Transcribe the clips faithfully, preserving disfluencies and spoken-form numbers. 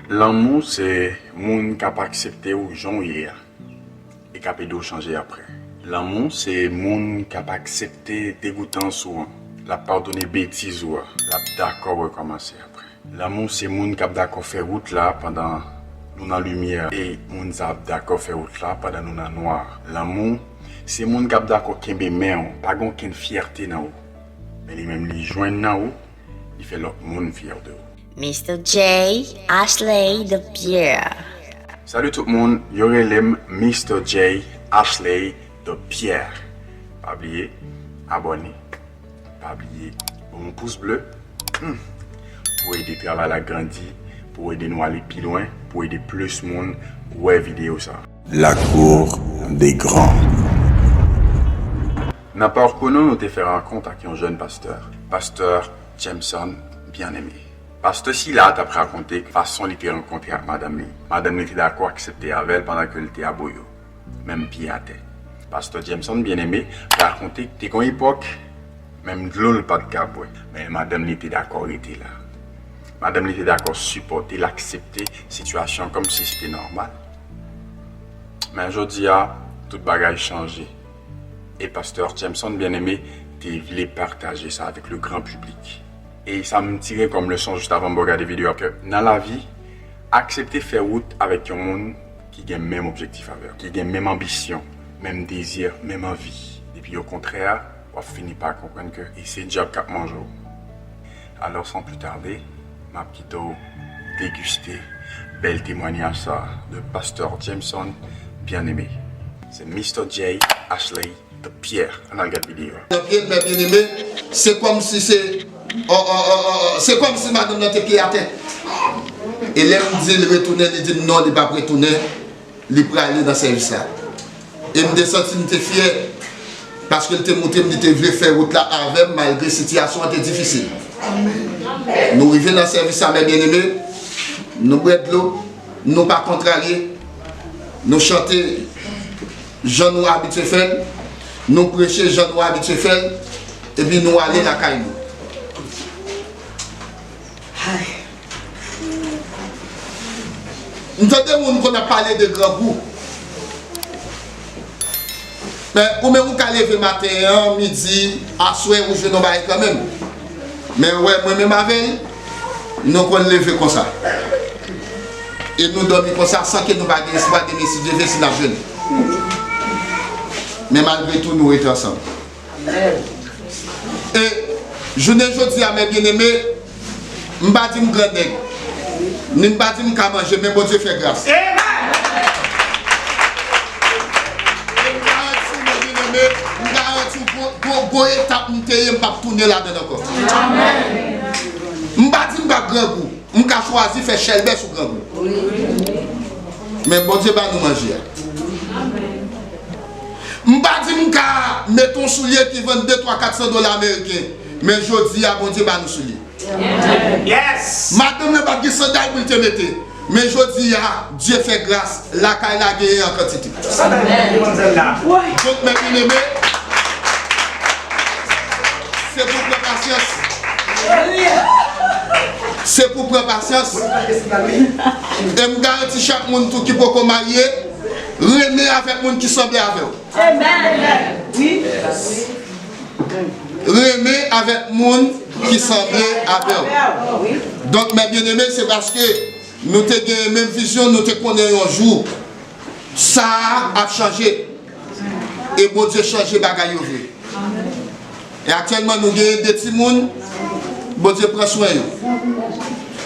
Lanmou se moun k ap aksepte w jan w ye a e k ap ede w chanje apre. Lanmou se moun k ap aksepte degoutans ou an. L ap padone betiz ou a. L ap dakò rekòmanse apre. Lanmou se moun k ap dakò fè wout la pandan nou nan limyè e moun sa ap dakò fè wout la pandan nou nan nwa. Lanmou se moun k ap dakò kenbe men w, pa gen okenn fyète nan ou. Men li menm li jwenn nan ou, li fè lòt moun fyè de ou. Mister J. Ashley de Pierre. Salut tout moun, yo rele m Mister J. Ashley de Pierre. Pa bliye abòne, pa bliye bon yon pous ble, hmm, pou ede travay la grandi, pou ede nou ale pi lwen, pou ede plis moun wè videyo sa. La cour des grands. Nan parkou nou, nou te fè rankont ak yon jèn pastè, pastè Jameson Bien-Aimé. Pastè sila t ap rakonte fason li te rankontre ak madanm li. Madanm li te dakò aksepte avè l pandan ke l te aboyo, menm pye atè. Pastè Jameson Bien-Aimé rakonte te gen yon epòk, menm dlo l pa t ka bwè, men madanm li te dakò rete la. Madanm li te dakò sipòte l, aksepte sitiyasyon an kòmsi se te nòmal. Men jodi a, tout bagay chanje. E pastè Jameson Bien-Aimé te vle pataje sa avèk le gran piblik. E sa m tire kòm leson jis avan m gade videyo a, ke nan lavi, aksepte fè wout avèk yon moun ki gen menm objektif avè w, ki gen menm anbisyon, menm dezi, menm anvi. Epi okontrè, w ap fini pa konprann ke e se dyab k ap manje w. Alò, san pli tade, m ap kite w degiste bèl temwanyaj sa de pastè Jameson Bien-Aimé. Se Mister J. Ashley de Pierre. Ann al gad videyo a. Nan pye l, men byeneme, se kòmsi se, o, o, o, o, o, se kòmsi madanm nan te pye atè. E lè m di l retounen, li di m non, li p ap retounen, li prale nan sèvis la. E m te santi m te fyè, paske l te montre m li te vle fè wout la avè m, malgre sitiyasyon an te difisil. Nou rive nan sèvis la, men byeneme, nou bwè dlo, nou pa kontrarye, nou chante jan nou abitye fè l, nou preche jan nou abitye fè l, epi nou ale lakay nou. M tande moun konn ap pale de grangou. Men, ou menm ou ka leve maten an, midi, aswè, ou jwenn yon bagay kanmenm. Men, ou wè, mwen menm avè l, nou konn leve konsa. E nou dòmi konsa san ke nou pa gen espwa demen, si Dye vle, si n ap jwenn. Men malgre tou, nou rete ansanm. E jounen jodi a, men byeneme, m pa di m grannèg, ni m pa di m ka manje, men Bondye fè gras. E m garanti w, men byeneme, m garanti w, gwo, gwo, gwo etap m te ye, m p ap tounen ladan l ankò. M pa di m p ap grangou. M ka chwazi fè chèlbè sou grangou. Men Bondye ba nou manje a. M pa di m ka mete yon soulye ki vann de, twa, kat san dola ameriken, men jodi a, Bondye ba nou soulye. Madanm nan pa t gen sanday pou l te mete, men jodi a, Dye fè gras, lakay la genyen an kantite. Donk, men byeneme, se pou pran pasyans. Se pou pran pasyans. E m garanti chak moun tou ki poko marye, renmen avèk moun ki sanble avè w. Renmen avèk moun ki sanble avè w. Donk, men byeneme, se paske nou te gen menm vizyon, nou te konnen yon jou sa a ap chanje. E Bondye chanje bagay yo vre. E aktyèlman, nou genyen de timoun, Bondye pran swen yo.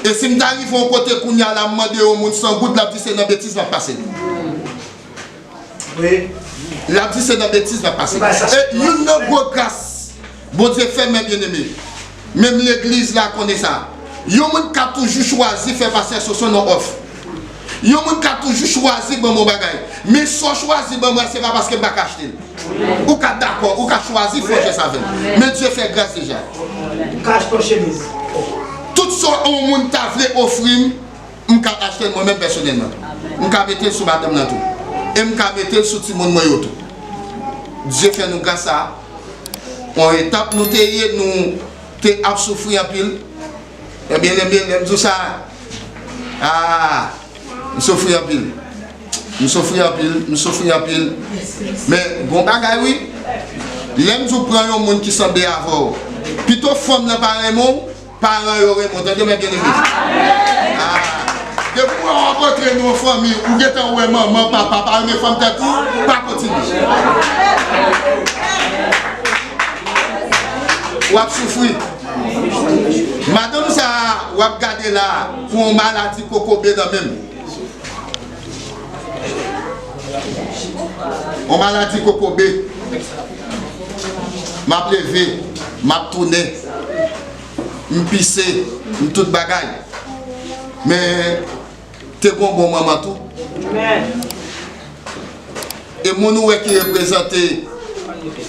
E si m ta rive yon kote kounye a la, m mande yon moun san goud, l ap di se nan betiz m ap pase l. L ap di se nan betiz m ap pase l. E youn nan gwo gras Bondye fè, men byeneme, menm legliz la konnen sa. Yon moun ka toujou chwazi fè pastè Soson yon òf. Yon moun ka toujou chwazi ban m yon bagay. Men sa w chwazi ban mwen, se pa paske m pa ka achte l. Ou ka dakò, ou ka chwazi fè yon jès avè m. Men Dye fè gras deja. M ka achte yon chemiz. Tout sa yon moun ta vle ofri m, m ka achte l mwen menm pèsonèlman. M ka mete l sou madanm nan tou. E m ka mete l sou timoun mwen yo tou. Dye fè nou gras sa. Yon etap nou te ye, nou te ap soufri anpil. Ebyen, lè m, lè m di w sa, Ah, m soufri anpil. M soufri anpil, m soufri anpil. Men, gon bagay wi. Lè m di w pran yon moun ki sanble avè w, pito fanm nan pa renmen w, paran yo renmen w. Tande, mè byeneme. Ah, depi w rankontre nan yon fanmi, ou gentan wè manman, papa pa renmen fanm tèt ou, pa kontinye. W ap soufri. Madanm sa a w ap gade la a, pou yon maladi kokobe nan menm. Yon maladi kokobe. M ap leve, m ap tounen, m pise, m tout bagay. Men, te gon bon manman tou. E moun ou wè ki reprezante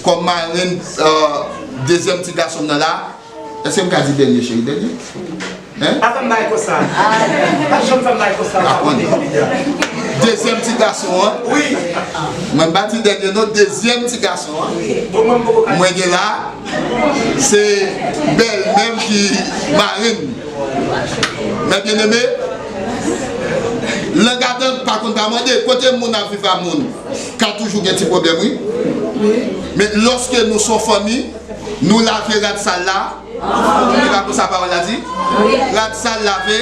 kòm marenn, euh, dezyèm ti gason m nan la, èske m ka di dènye, cheri, dènye? Hein? Pa fè m bay konsa. Pa janm fè m bay konsa. Pa konnen. Dezyèm ti gason an. Wi. Mwen m pa di dènye non, dezyèm ti gason an. Bon, mwen m poko ka. Mwen gen la, se bèlmè m ki marenn. Mè byeneme, langadan pa konn pa mande, kote moun ap viv a moun, ka toujou gen ti pwoblèm, wi. Men lòske nou se yon fanmi, nou lave rad sal la, se pa konsa pawòl la di? Rad sal lave.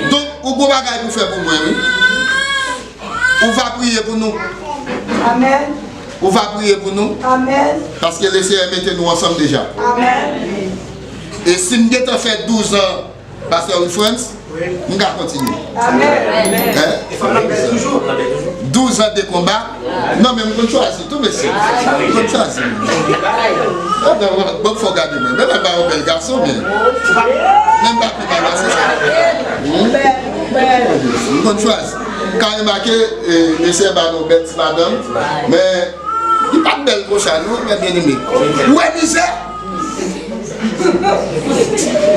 Donk, ou gon bagay pou fè pou mwen, wi. Ou va priye pou nou. Amèn. Ou va priye pou nou. Amèn. Paske Lesenyè mete nou ansanm deja. Amèn. E si m gentan fè douz an, Pastè Wilfrans, m ka kontinye. Amèn. Hein? E fanm nan bèl toujou. Douz an de konba. Non, men m konn chwazi tou, mesye. M konn chwazi. Bon, fò gade mwen. Men m pa yon bèl gason, men. Men m pa pi mal pase sa. M konn chwazi. Ka remake, eh, mesye ba nou bèl ti madanm, men li pa t bèl konsa non, mè byeneme. Ou wè mizè?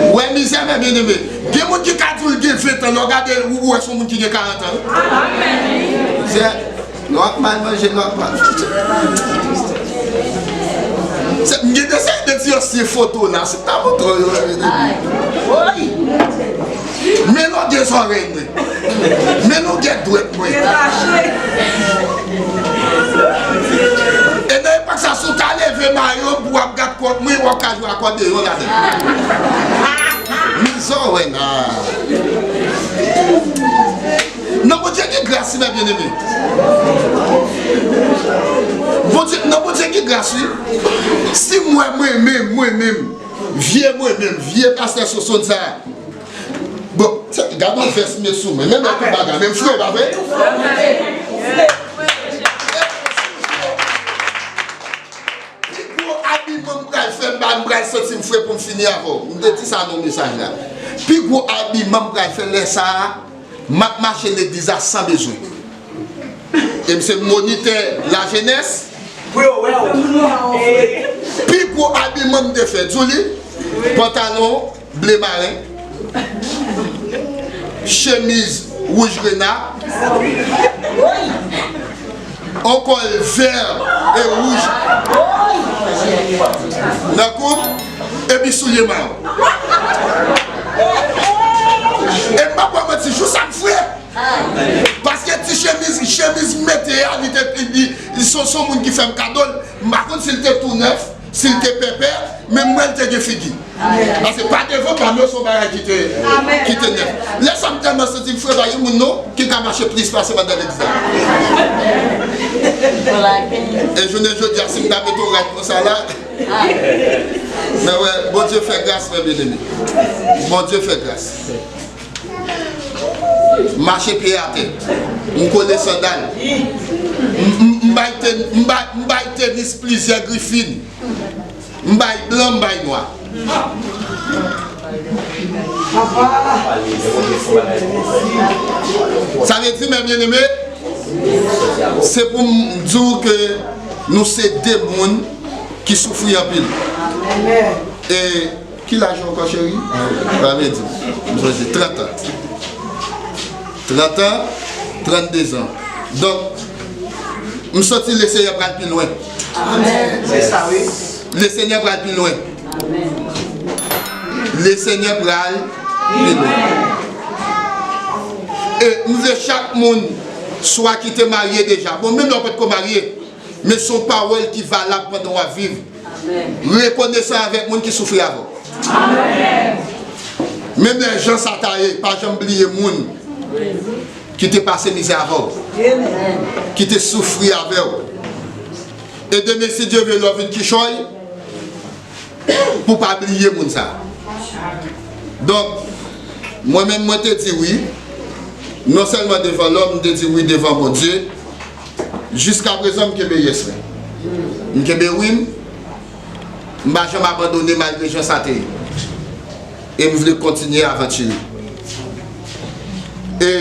Ou wè mizè, mè byeneme. Gen moun ki ka di w l gen ven tan, lè w gade l, ou wè se yon moun ki gen karant an. Se, nou ap mal manje, nou ap mal. Se, m gen de seri de ti ansyen foto la, se ta foto yo, mè byeneme. Woy! Men longè zòrèy mwen. Men longè dwèt mwen. E nan epòk sa, si w ta leve mayo pou w ap gad kont mwen, w ap ka jwe akòdeyon ladan. Mizò wè la. Nan Bondye gen gras, wi, mè byeneme. Bondye, nan Bondye gen gras, wi. Si mwen, mwen menm, mwen menm, vye mwen menm, vye pastè Sosonn sa, bon, gade yon vès m met sou mwen. Menm lè tout bagay, menm fre, pa vre? Pi gwo abiman m pral fè, m ba, m pral santi m fre pou m fini avè w. M te di sa nan mesaj la. Pi gwo abiman m pral fè lè sa a, m ap mache legliz la san bezwen. E m se monitè lajenès. Pou yo wè w. Pi gwo abiman m te fè, Djoulie, pantalon ble maren, chemiz wouj grena, yon kòl vè e wouj nan kou m, epi soulye mawon. E m pa pral manti, jou sa m fre. Paske ti chemiz, chemiz m mete a, li te, li, li, se, se yon moun ki fè m kado l. M pa konn si l te tou nèf, si l te pèpè, men m wè l te gen figi. Paske pa devan pa m yo, se yon bagay ki te, ki te nèf. Lè sa m tèlman santi m fre, pa gen moun non ki ka mache plis pase m anndan legliz la. E jounen jodi a, si m ta mete yon rad konsa la, men wè, Bondye fè gras, mè byeneme. Bondye fè gras. Mache pye atè. M kole sandal. M, m, m bay ten-, m bay, m bay tenis plizyè Griffin. M bay blan, m bay nwa. Sa vle di, mè byeneme, se pou m di w ke nou se de moun ki soufri anpil. E Ki laj ou ankò, cheri? Pa vle di. M sonje trant an. Trant an, trannde zan. Donk, m santi Lesenyè pral pi lwen. Amèn. Se sa, wi. Lesenyè pral pi lwen. Amèn. Lesenyè pral pi lwen. E m vle chak moun, swa ki te marye deja, bon, menm lè w potko marye, men se yon pawòl ki valab pandan w ap viv. Rekonesan avèk moun ki soufri avè w. Menm lè jan sa ta ye, pa janm bliye moun ki te pase mizè avè w, ki te soufri avè w. E demen, si Dye vle, lè w vin kichòy, pou pa bliye moun sa. Donk, mwen menm, mwen te di wi. Non sèlman devan lòm, m te di wi devan Bondye. Jiskaprezan, m kenbe yes mwen. M kenbe wi m. M pa janm abandone malgre jan sa te ye. E m vle kontinye avantire. E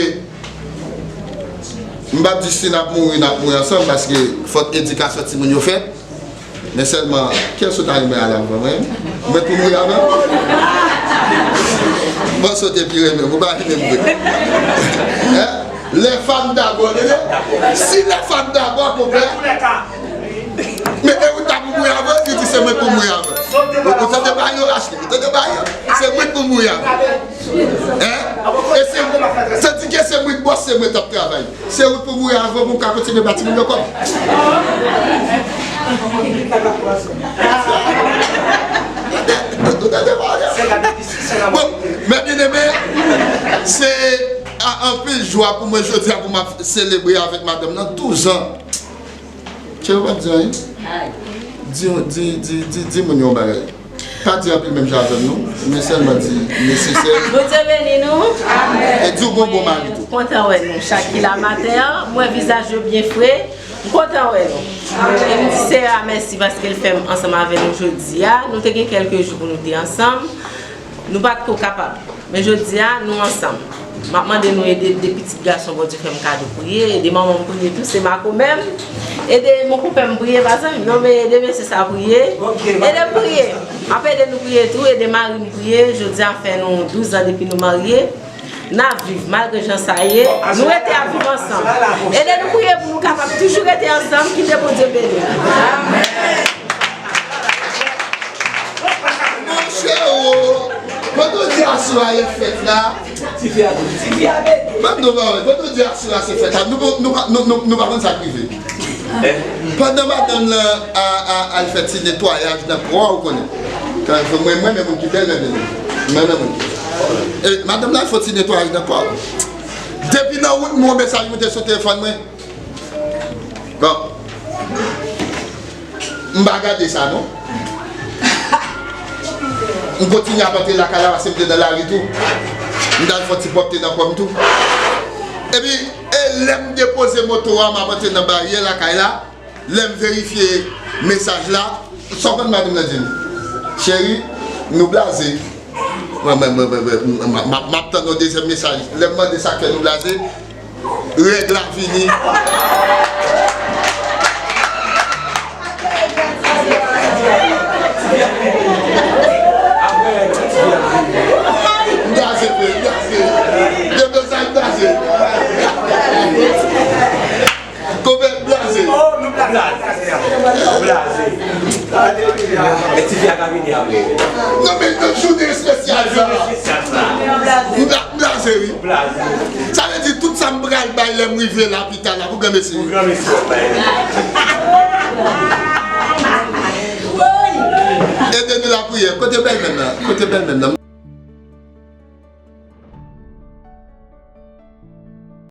m p ap di si n ap mouri, n ap mouri ansanm, paske fòk edikasyon timoun yo fèt. Men sèlman, kiyès ou ta renmen ale anvan mwen? Mwen pou mouri anvan? Bon, sa w te pi renmen, ou pa renmen m vre. Hein? Les femmes d'abord, tande? Si les femmes d'abord, konpè. Men e ou ta pou mouri anvan, li di se mwen pou mouri anvan. Ou, ou tande bagay yo, Ashley? Ou tande bagay yo? Se mwen pou mouri anvan. Hein? E se, tandike se mwen k bòs, se mwen t ap travay. Se ou pou mouri anvan pou m ka kontinye ba timoun yo kòb. Bon, mes bien-aimés, se a anpil jwa pou mwen jodi a pou m ap selebre avèk madanm nan douz an. Tchè, ou pa di anyen? Di, di, di, di, di moun yo yon bagay. Pa di anpil menm jan avè m non, men sèlman di nesesè. Bondye beni nou. E di w gon bon mari tou. Kontan wè nou chak ki la maten an. M wè vizaj yo byen fre. M kontan wè nou. E m di Seyè a mèsi paske l fè m ansanm avè nou jodi a. Nou te gen kèlke jou pou nou te ansanm. Nou pa t ko kapab. Men jodi a, nou ansanm. M ap mande nou ede de pitit gason Bondye fè m kado priye, ede manman m priye tou, se makomè m. Ede mon konpè m priye, pa zanmi m non, men ede mesye sa priye. Ede m priye. M ap ede nou priye tou, ede mari m priye. Jodi a fè nou douz an depi nou marye. N ap viv, malgre jan sa ye, nou rete ap viv ansanm. Ede nou priye pou nou kapab toujou rete ansanm, kite Bondye beni nou. Monchè o, pandan w di aswè a e fèt la, ban m di w bagay, pandan w di aswè a se fèt la, nou, nou, nou, nou, nou, nou pa konn sa k rive. Pandan madanm lan a, a, al fè ti netwayaj nan kò a, ou konnen. Kan mwen, mwen renmen moun ki bèl, mwen renmen moun. Mwen renmen moun ki bèl. E madanm lan al fè ti netwayaj nan kò a. Depi nan wout, m wè yon mesaj moute sou telefòn mwen. Bon. M pa gade sa non. M kontinye ap antre lakay la paske m te nan lari tou. M t al fè yon ti pwòpte nan kò m tou. Epi, e lè m depoze moto a, m ap antre nan baryè lakay la, lè m verifye mesaj la, sa w konn madanm nan di m? Cheri, nou blaze. Mwen, mwen, mwen, mwen, mwen, m ap, m ap, m ap tann yon dezyèm mesaj. Lè m mande sa k fè nou blaze, règ la vini. M blaze vre, m blaze. Depi sa m blaze. Konpè blaze. Oh, nou blaze. Blaze. Blaze. E ti fi a ka vini apre. Non, men nan jounen espesyal sa. Jounen espesyal sa. M bla-, m blaze, wi. Blaze. Sa vle di tout sa m pral bay lè m rive lapital la pou granmesi. Pou granmesi, w ap bay. Ede nou lapriyè. Kote bèlmè m nan? Kote bèlmè m nan?